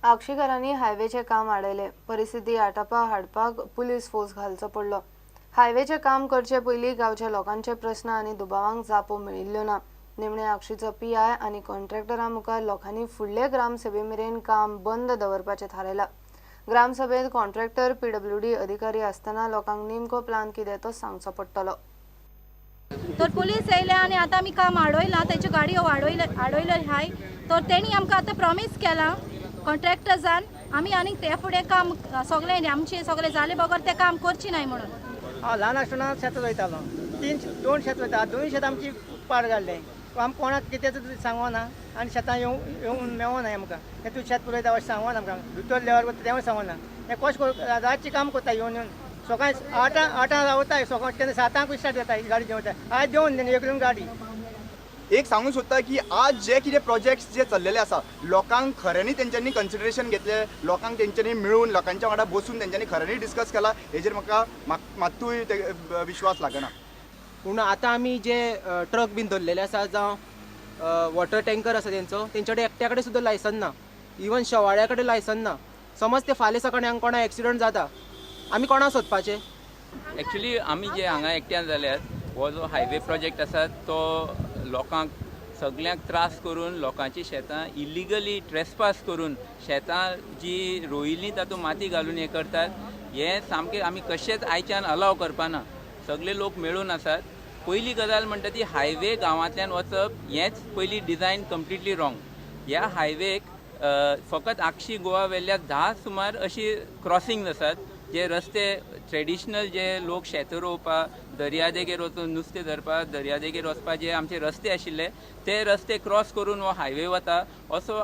आगशीकारांनी हायवेचें काम आडयलें. परिस्थिती आटापा हाडपाक पुलीस फोर्स घालचो पडलो. हायवेचें काम करचे पयलीं गांवच्या लोकांचे प्रस्न आनी दुबावांक जापो मेळिल्ल्यो ना. निमणे आगशीचो पीआय आनी कॉन्ट्रॅक्टरा मुखार लोकांनी फुडले ग्रामसभे मेरेन काम बंद दवरपाचें थारायलां. ग्रामसभेंत कॉन्ट्रॅक्टर पीडब्ल्यूडी अधिकारी आसतना लोकांक नेमको प्लान कितें तो सांगचो पडटलो. तर पुलीस येयले आनी आतां आमी काम आडयलां, तेच्यो गाडयो आडयल्यो आहाय. तर तेणी आमकां आतां प्रॉमीस केलां कॉन्ट्रॅक्टर्सान आमी आनीक ते फुडें काम सगळें आमचें सगळें जाले बगर तें काम करची नाय म्हणून. हांव ल्हान आसतना शेतां रोयतालो, 3-2 शेत रोयता, 2 शेत आमची पाड घाल्लें. आम कोणाक कितेंच सांगना आनी शेतां येवन मेवना आमकां. हें तूं शेत पुरयता अशें सांगना आमकां, भितर लेवर वता तेंवूय सांगना. हें कशें रातचें काम करता येवन येवन सकाळीं 8 रावता, सकाळीं केन्ना 7 स्टार्ट जाता गाडी देंवता. आयज देंवन एक गाडी. एक सांगूंक सोदता की आज जे कितें प्रोजेक्ट्स जे चल्लेले आसा लोकांक खऱ्यांनी तेंच्यांनी कन्सिडरेशन घेतलें, लोकांक तेंच्यांनी मेळून लोकांच्या वांगडा बसून तेंच्यांनी खऱ्यांनी डिस्कस केला, हेजेर म्हाका मात्तूय विश्वास लागना. पूण आतां आमी जे ट्रक बीन धरलेले आसा जावं वॉटर टँकर आसा तेंचो, तेंचे कडेन एकट्या कडेन सुद्दां लायसन ना, इवन शेवाळ्या कडेन लायसन ना. समज ते फाल्यां सकाळीं कोणा एक्सिडंट जाता, आमी कोणाक सोदपाचें? एक्चुली आमी जे हांगा एकट्यान जाल्यात, हो जो हायवे प्रोजेक्ट आसा तो लोकांक सगळ्यांक त्रास करून लोकांची शेतां इलिगली ट्रेसपास करून शेतां जी रोयिल्लीं तातूंत माती घालून हें करतात. हें सामकें आमी कशेंच आयच्यान अलाव करपाना. सगळे लोक मेळून आसात. पयली गजाल म्हणटा ती हायवे गांवांतल्यान वचप हेंच पयली डिझायन कंप्लिटली रॉंग. ह्या हायवेक फकत आगशी गोवा वेल्या 10 सुमार अशी क्रॉसिंग्स आसात, जे रस्ते ट्रेडिशनल जे लोक शेतां रोवपाक, दर्यादेगेर वचून नुस्तें धरपाक, दर्यादेगेर वचपाक जे आमचे रस्ते आशिल्ले ते रस्ते क्रॉस करून हो हायवे वता. असो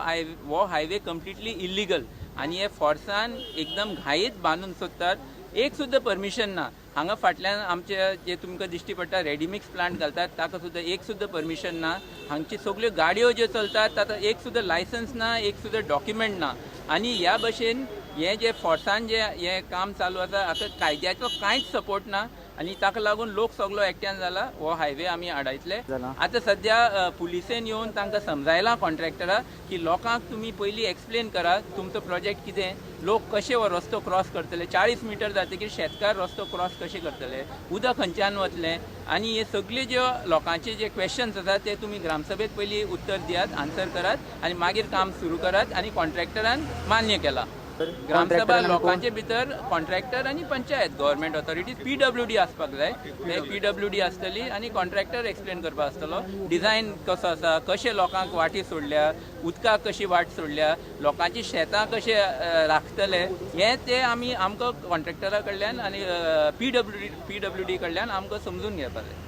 हो हायवे कंप्लिटली इलिगल आनी हे फोर्सान एकदम घाईत बांदून सोदतात. एक सुद्दां परमिशन ना. हांगा फाटल्यान आमचे जे तुमकां दिश्टी पडटा रेडीमिक्स प्लांट घालतात ताका सुद्दां एक सुद्दां परमिशन ना. हांगची सगल्यो गाडयो ज्यो चलतात ताका एक सुद्दां लायसन्स ना, एक सुद्दां डॉक्युमेंट ना. आनी ह्या भशेन हें जे फोर्सान जे हें काम चालू आसा हाका कायद्याचो कांयच सपोर्ट ना आनी ताका लागून लोक सगलो एकट्यान जाला. हो हायवे आमी आडायतले. आतां सद्या पुलिसेन येवन तांकां समजायलां कॉन्ट्रॅक्टराक की लोकांक तुमी पयलीं एक्सप्लेन करात तुमचो प्रोजेक्ट कितें, लोक कशे हो रस्तो क्रॉस करतले, 40 मिटर जातकीर शेतकार रस्तो क्रॉस कशे करतले, उदक खंयच्यान वतलें, आनी हे सगळे जे लोकांचे जे क्वेश्चन्स आसात ते तुमी ग्रामसभेत पयलीं उत्तर दियात, आन्सर करात आनी मागीर काम सुरू करात. आनी कॉन्ट्रॅक्टरान मान्य केलां. ग्रामसभा लोकांचे भितर कॉन्ट्रॅक्टर आनी पंचायत गव्हर्मेंट ऑथॉरिटीज पीडब्ल्यूडी आसपाक जाय. ते पीडब्ल्यूडी आसतली आनी कॉन्ट्रॅक्टर एक्सप्लेन करपाक आसतलो डिझायन कसो आसा, कशें लोकांक वाटी सोडल्या, उदकाक कशी वाट सोडल्या, लोकांची शेतां कशें राखतले, हें ते आमी आमकां कॉन्ट्रॅक्टरा कडल्यान आनी पीडब्ल्यूडी कडल्यान आमकां समजून घेवपाक जाय.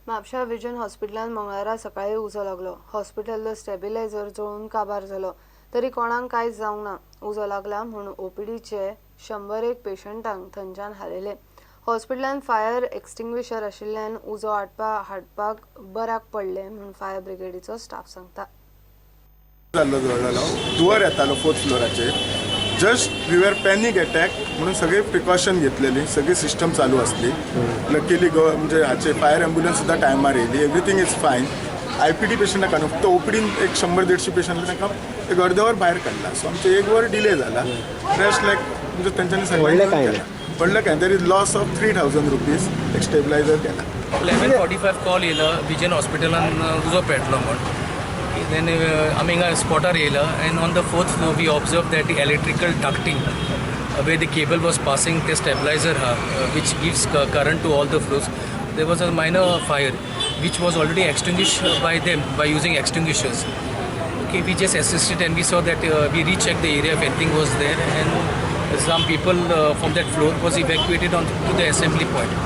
म्हापशा विजन हॉस्पिटलांत मंगळारा सकाळीं उजो लागलो. हॉस्पिटल स्टेबिलायझर जळून काबार जालो तरी कोणाक कांयच जावंक ना. उजो लागला म्हूण ओपीडीचे 101 पेशंटांक थंयच्यान हालयले. हॉस्पिटलांत फायर एक्स्टिंग्विशर आशिल्ल्यान उजो आटपा हाडपाक बऱ्याक पडलें म्हूण फायर ब्रिगेडीचो स्टाफ सांगता. धुंवर येतालो 4th फ्लोराचेर. Just we were panic attack म्हणून सगळे प्रिकॉशन घेतलेली, सगळी सिस्टम चालू असली. लकीली म्हणजे हाचे फायर ॲम्ब्युलन्स सुद्दां टायमार येयली. Everything is fine. IPD पेशंटाक काडून फक्त ओपीडीन एक 100-150 पेशंट तांकां एक अर्द वर भायर काडला. सो आमचें 1 वर डिले जाला. रेस्ट लायक म्हणजे तेंच्यांनी सगळें केलें. व्हडलें काय there is loss of 3000 rupees. एक स्टेबलायझर केला. 11:45 कॉल येयला विजन हॉस्पिटलान उजो पेटलो म्हण. Then आमी हिंगा स्पॉटार येयला and on the 4th floor we observe that electrical ducting where the cable was passing the stabilizer which gives current to all the floors. There was a minor fire which was already extinguished by them by using extinguishers. Okay, we just assisted and we saw that we rechecked the area if anything was there, and some people from that floor was evacuated on to the assembly point.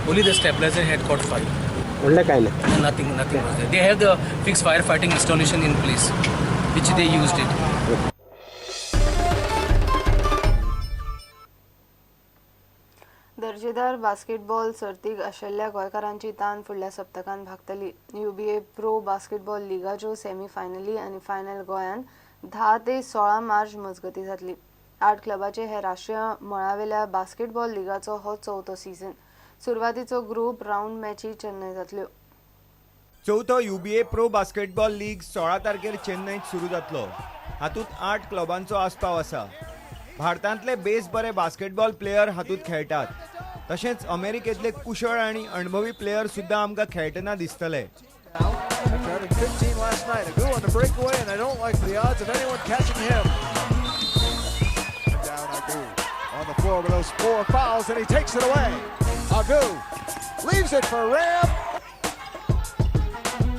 Only the stabilizer had caught fire. Nothing was there. They have the fixed firefighting installation in place, which they used it. दर्जेदार basketball सर्तीक आशिल्ल्या गोंयकारांची तान फुडल्या सप्तकांत भागतली. यूबीए pro basketball लिगाच्यो सेमीफायनली आनी final गोंयांत 10 ते 16 मार्च मजगतीं जातली. 8 क्लबाचे हे राष्ट्रीय मळावेल्या बास्केटबॉल लिगाचो हो 4थो सीझन. सुरवातीचो ग्रुप रावंड मॅची चेन्नय जातल्यो. चवथो UBA pro basketball league 16 तारखेर चेन्नईत सुरू जातलो. हातूंत 8 क्लबांचो आस्पाव आसा. भारतांतले बेस बरे बास्केटबॉल प्लेयर हातूंत खेळटात. तशेंच अमेरिकेंतले कुशळ आनी अणभवी प्लेयर सुद्दां आमकां खेळटना दिसतले. After having 15 last night, Agu on the breakaway, and I don't like the odds of anyone catching him. Down Agu on the floor with those 4 fouls, and he takes it away. Agu leaves it for Ram.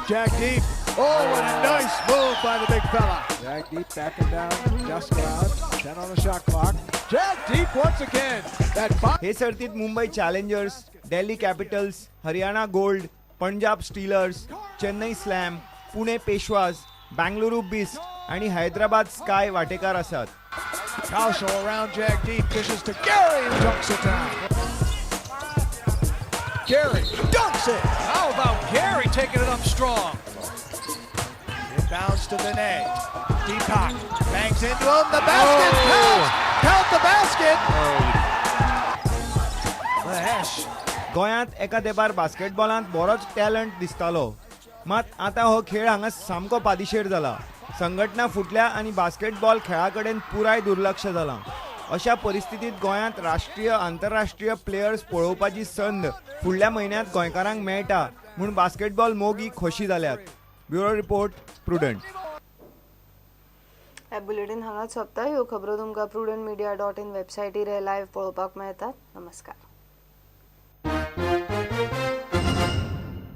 Jack Deep. Oh, what a nice move by the big fella. Jack Deep backing down, just allowed. 10 on the shot clock. Jack Deep once again. That हे सर्तीत Mumbai Challengers, Delhi Capitals, Haryana Gold, Punjab Steelers, Chennai Slam, Pune Peshwas, Bengaluru Beast आणि Hyderabad sky वाटेकार आसात. Kaushal around Jack Deep, dishes to Gary and dunks it down. Gary dunks it. How about Gary taking it up strong? It bounds to Vinay. Deepak bangs into him. The basket counts. Count the basket. Mahesh. गोंयांत एका तेंपार बास्केटबॉलांत बरोच talent दिसतालो. मात आतां हो खेळ हांगा सामको पादिशेर जाला. संघटना फुटल्या आनी बास्केटबॉल खेळा कडेन पुराय दुर्लक्ष जालां. अशा परिस्थितीत गोंयांत राष्ट्रीय आंतरराष्ट्रीय प्लेयर्स पळोवपाची संद फुडल्या म्हयन्यांत गोंयकारांक मेळटा म्हूण बास्केटबॉल मोगी खोशी जाल्यात. Bureau report, Prudent. हे बुलेटीन हांगाच सोंपता. ह्यो खबरो तुमकां prudentmedia.in वेबसायटीर लायव्ह पळोवपाक मेळटात. नमस्कार.